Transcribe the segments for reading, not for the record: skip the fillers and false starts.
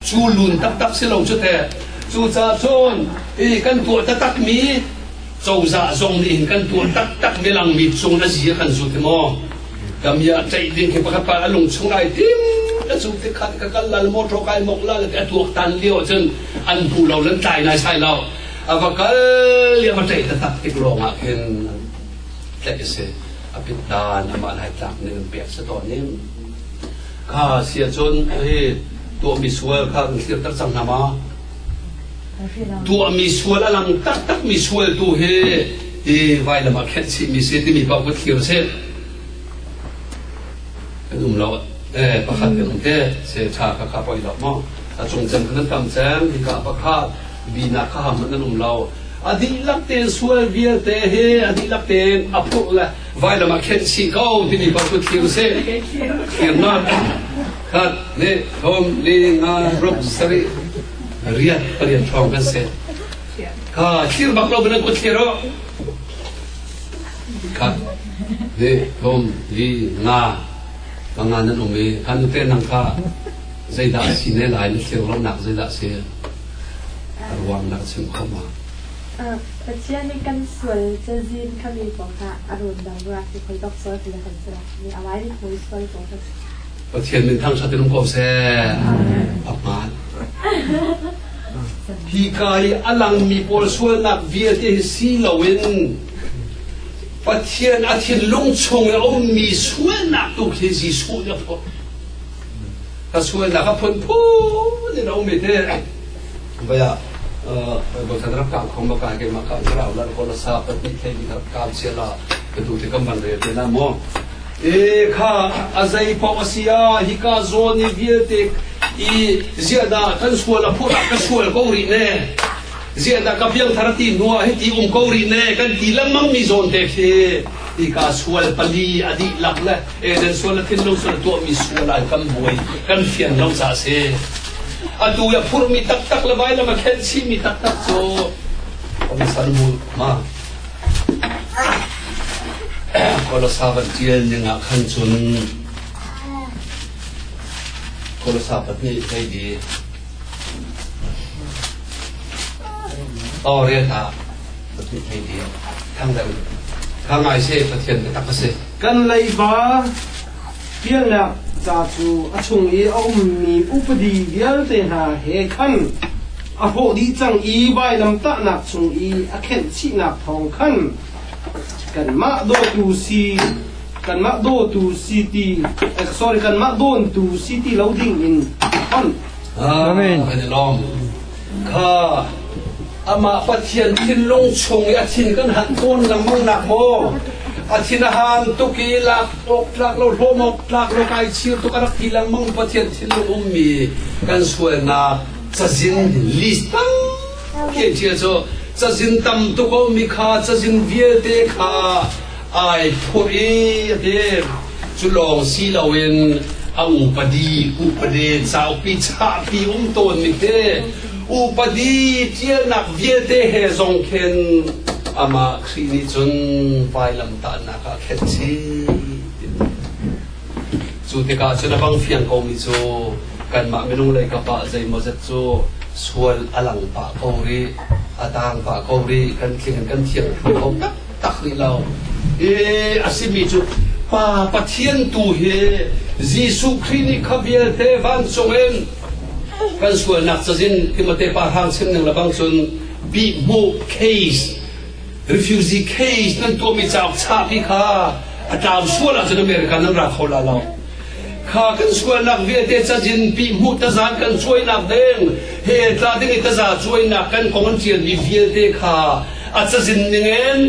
Cu lun taktak si lo cu teh. Cucaah cun i kan tuah taktakmi cozah zong nih hin kan tuah taktak mi langmi cung a zi a kan zut hi maw? Kamia ṭaih ding khi pakhat pa a lung chung ai tim a cu ti khat ka kal la motor kai mok la ti a tuaktan lio ahcun an hmu lo lan tlai nai sai lo. A va kal i a va ṭaih taktak tik lawng ah khin tlaih a si. A pit dan amah lai tlak ning an pek si tawn i Kha si ahcun hi tuahmi sual kha kan thlirter cang hna ma? Tuahmi sual a lang taktakmi sual tu hi hi vailam ah khenh chihmi si timi paoh ka thlir si. Kan um lo eh pakhat kan um te se tha kha kha poi lo maw? A cung cem kan tam cem hika pakhat binak kha ham nan um lo. A dihlak tein sual vialte hi a dihlak tein a phurh le vailam ah khenh chih ko timi paoh cu thlir sih. Thirnak khat ne thum li nga ruk sarih riat pariat hrawng kan si. Kha thlir bak lo nan kut thlir u. Khat ne thum li nga panga nan um i kha nute nang kha zeidah si ne lai na thlir lo nak zeidah si a ruang nak chim kho ma. Pathian nih kan sual cazin kha mi paoh kha a rawn ruah ti khoi bak sual ti le kan si mi a vai mui sual ko ka si. Pathian min thangṭhat in um ko seh. A hmaan. Hi ka i a langmi pawl sualnak vialte hi si loin Pathian a thinlung chung i a ummi sualnak tu khi Jesuh nih a phawt. Ka sualnak a phunphun in a um i te vaya Baibal rak kang khong ma kai keimah ka thlarau la ko la sa pahnih thei mi rak kam sia la ka tu te kam van rel te na mo e kha a zei paoh a si ah hika zawn i vialte i ziahdah kan sual a phurh ah ka sual ko rih ne ziahdah ka piangthar ti hnu ah hiti um ko rih ne kan ti lengmang mi zawn te khi hika sual pali a dihlak le Eden sual le thinlung sual tuahmi sual ah kan buai kan fian lo caah a si. Atu i a phurhmi taktak le vailam a khenh chihmi taktak cu Komisar mu ma Kolosa van ṭial ning ah khan cun Kolosa pahnih hei di Oh rel hlah pahnih hei di thang deuh kha ngai se Pathian biatak a si. Kan leiba pialnak ca cu a chung i a ummi upadi vialte hna he khan a hrawh dih cang i vailamtahnak chung i a khenh chihnak thawng khan kanmah dawtu si kanmah dawtu si ti sorry kanmah dawntu si ti lo ding in hon. Amen. Kan i lawm. Kha amah Pathian thinlung chung i a thin kan han tawn lengmang nak maw a thin a han tuk i lak awk tlak lo hlawm awk tlak lo kai chir tuk a rak ti lengmang Pathian thinlung ummi kan sualnak cazin list tampi an ṭial cu cazin tam tuk a ummi kha cazin vialte kha ai phurh i a ti cu lawng si loin a upadi upadi caukpi chahpi um tawnmi khi upadi ṭialnak vialte he zong khin amah Khrih nih cun vailamtahnak ah khenh chih. Cu tikah cun a bang fiang komi cu kanmah minung lei kap ah zeimawzet cu sual a lang pah ko rih, a taang pah ko rih, kan tling in kan thiang kho taktak rih lo. I a simi cu Pa Pathian tu hi Jesuh Khrih nih kha vialte vancung in kan sualnak cazin Timote pa hrang chim ning lebang cun bihhmuh case refugee case nan tuahmi cauk chahpi kha a tlau sual ahcun America nan ra kho la lo kha kan sualnak vialte cazin bihhmuh tazan kan cuainak ding he tla ding i taza cuainak kan kong an ṭialmi vialte kha a cazin ningin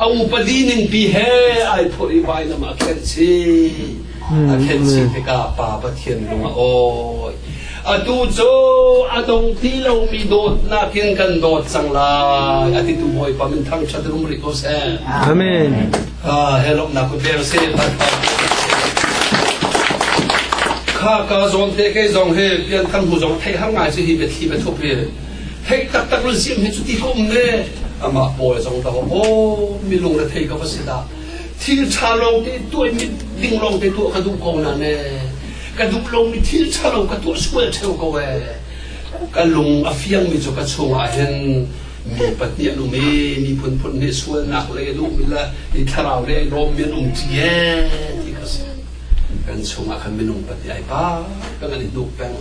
a upadi ningpi he ai phurh i vailam ah khenh chih a khenh chih tikah Pa Pathian lung a awi atu cu a dong ti lomi dawtnak in kan dawt cang lai a titu Bawipa min thangṭhat rum rih ko seh Amen. Ah, he lawmhnak kut beng seh kha ka zawn te kei zong hi pian kan hmu zong theih har ngai si hi biathli biathup hi theih taktak run sim hi cuti ka um ne amah pawl zong ta aw mi lung re thei ka va si dah thil ṭha lawng te tuah mi ding lawng te tuah ka duh ko na ne ka duh lomi thil ṭha lo ka tuah sual ṭheo ko ee. Ka lung a fiangmi cu ka chungah hin mi pahnih an um i miphun phun nih sualnak lei a duhmi le i thlarau lei ai lawmmi an um ṭi ee ti kha si. Kan chungah khan minung pahnih ai pa peng an i hnuk peng.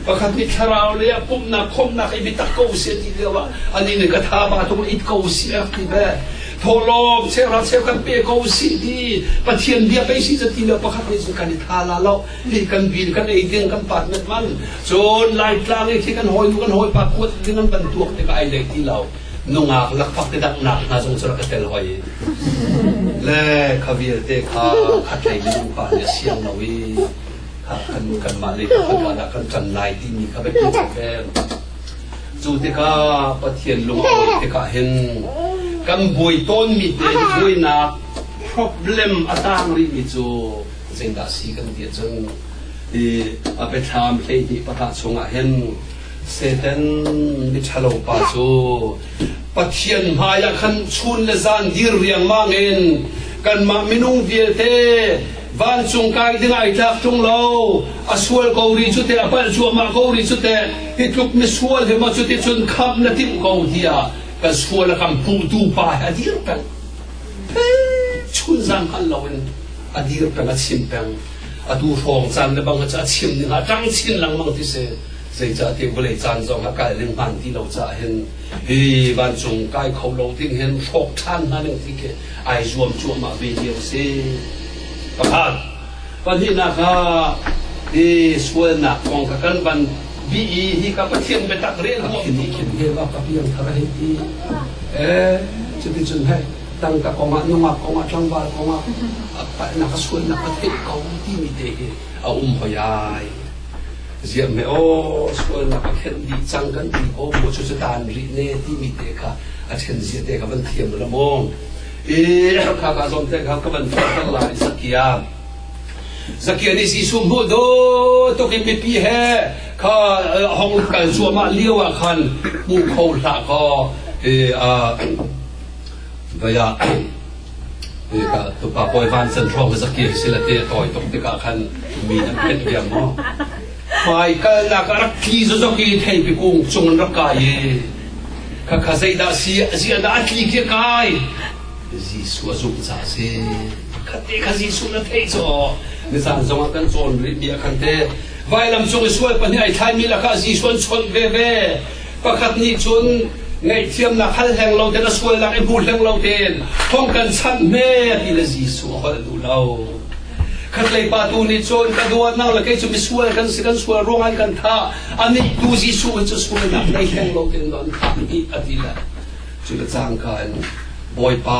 Pakhat nih thlarau lei ah pumhnak khawmhnak i biatak ko seh ti lio ah anih nih ka tha ba tuk it ko sih a rak ti ve. Thawhlawm cheuhra cheu kan pe ko sih ti Pathian bia pei si ti lio pakhat nih cun kan i tha la lo. Hi kan bil kan ei ding kan pat met man. Cun Laitlang i khi kan hawinu kan hawipa kuat ding an van tuak tikah ai lei ti lo. Nungak lakphak te danghnak hna zong cu rak ka tel hoi. Le kha vialte kha khatlei minung pa nih a siang lo i kan kanmah lei kha dah kan ṭan lai timi kha biapi tuk em. Cu tikah Pathian lung a awi tikah hin kan buai tawnmi te buainak problem a tang rihmi cu zeidah si kan ti ahcun hi a biathlam 12 pahra chungah hin Satan miṭhalo pa cu Pathian hmaiah khan chun le zan dir riangmang in kanmah minung vialte vancung kai ding ai tlak ṭung lo, a sual ko rih cu teh, a palh cuahmah ko rih cu teh, hi tluk misual hi maw cuti cun khamh na timh ko tiah kan sual a kan puhtu pa hi a dir peng. Chun zan hngal loin a dir peng, a chim peng. Atu hrawng caan le bang a chim ning ah ṭang chin lengmang ti si. Zeicahtiah vawlei caan zong a kal ning hmaan ti lo caah hin hi vancung kai kho lo ding hin hrawk ṭhan hna ning ti khi ai zuam cuahmah ve lio a si. Pakhat. Pahnihnak ah hi sualnak kong kha kan van bih i hi ka Pathian biatak rel huam ti khin he va ka piang thar hei ti. Eh, cuticun hei tangka kongah nungak kongah tlangval kongah palhnak a sualnak ka theih ko timi te hi a um hoi ai. Ziah hme aw sualnak a khenh dih cang kan ti ko mu cu cu taan rih ne timi te kha a ṭhen zia te kha van thiam la maw. I kha ka zom te kha ka van fianter lai Zakia. Zakia nih Jesuh hmuh do tuk in mipi he kha hong kal cuahmah lio ah khan hmu kho hlah kaw i vaya Ka tupa kawi van can hrawng zakia si la te tawi tuk tikah khan mi nan phet diam maw. Hmai kalnak a rak tli zozok i theipi kung cung an rak kai i khakha zeidah si zia dah a tli khi kai Jesuh a zumh caah si khate kha Jesuh na theih cu nizan zongah kan cawn rih mi a khan te vailam cung i sual pahnih ai thlaimi lakah Jesuh an chawnh veve. Pakhat nih cun ngaihthiamnak hal hleng lo ten a sualnak i hmu hleng lo ten thong kan chanh hme ti le Jesuh a holh duh lo. Khatlei pa tu nih cun ka dua nang le kei cu misual kan si kan sual ruangah kan thah anih tu Jesuh hi cu sualnak nei hleng lo ten an thah hi a ti le cu le cangka in Bawipa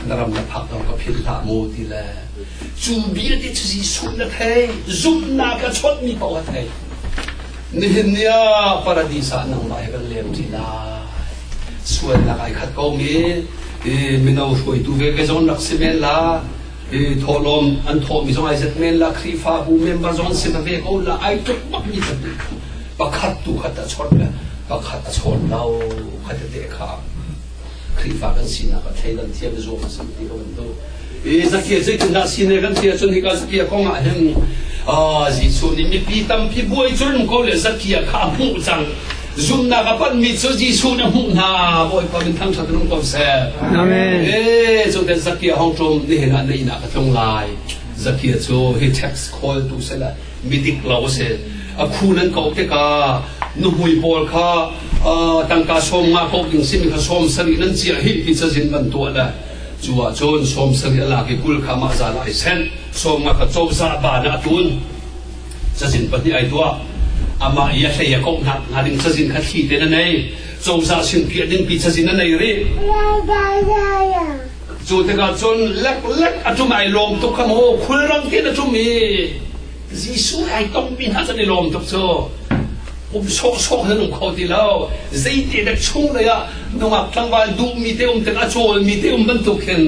na ram na phak dong ka philh hlah mu ti le cu bia ti cu Jesuh na thei zumhnak a chawnhmi paoh a thei. Nihin ni ah paradis ah nangmah he kan leng ṭi lai. Sualnak ai khat ko mi mino hruaitu veve zong rak si men la, thawhlawm an thawhmi zong ai zet men la, Khrihfabu member zong an si ve ko la, ai tluk bak mi kan pakhat tu khat a chawt le pakhat a chawn lo kha tete kha Khrihfa kan sinak a thleidan thiam zuam a si ti ka van duh. I Zakia zeitindah si ne kan ti ahcun hika Zakia kong ah hin Jesuh nih mipi tampi buai cun ko le Zakia kha a hmuh cang. Zumhnak a panhmi cu Jesuh nih a hmuh hna. Bawipa min thangṭhat in um ko seh. Amen. E cu ten Zakia hong ṭum nihin ah na inn ah ka tlung lai. Zakia cu hi tax khawltu sila midik lo a si. A khu nan ko tikah nuhmui pawl kha tangka 50 ko ding simi kha 70 nan ciah hi ti cazin van tuah le cu ahcun 70 a lak i 20 kha mah zal ai senh 50 kha cozah ban ah a tun cazin pahnih ai tuah amah i a hlei a koh hna hnga ding cazin kha thli te na nei cozah sin piah ding pi cazin na nei rih Cu tikah cun leklek a ṭum ai lawm tuk kha maw khulrang tein a ṭum i Jesuh ai tongmi hna cu an i lawm tuk cu. Um sawhsawh nan um kho ti lo. Zeite dek chung lei ah nungak tlangval duhmi te um tik a cawlmi te um bantuk khin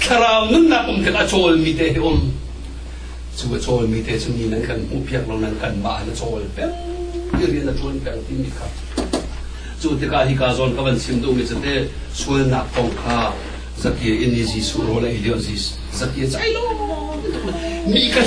thlarau nunnak um tik a cawlmi te hi um. Cu a cawlmi te cu mi nan kan hmuhpiak lo nan kanmah in a cawl peng i rian a ṭuan peng timi kha. Cu tikah hika zawn ka van chim duhmi cu teh sualnak kong kha Zakia inn i Jesuh rawl a ei lio Zakia cu ai lawm tuk mi ka.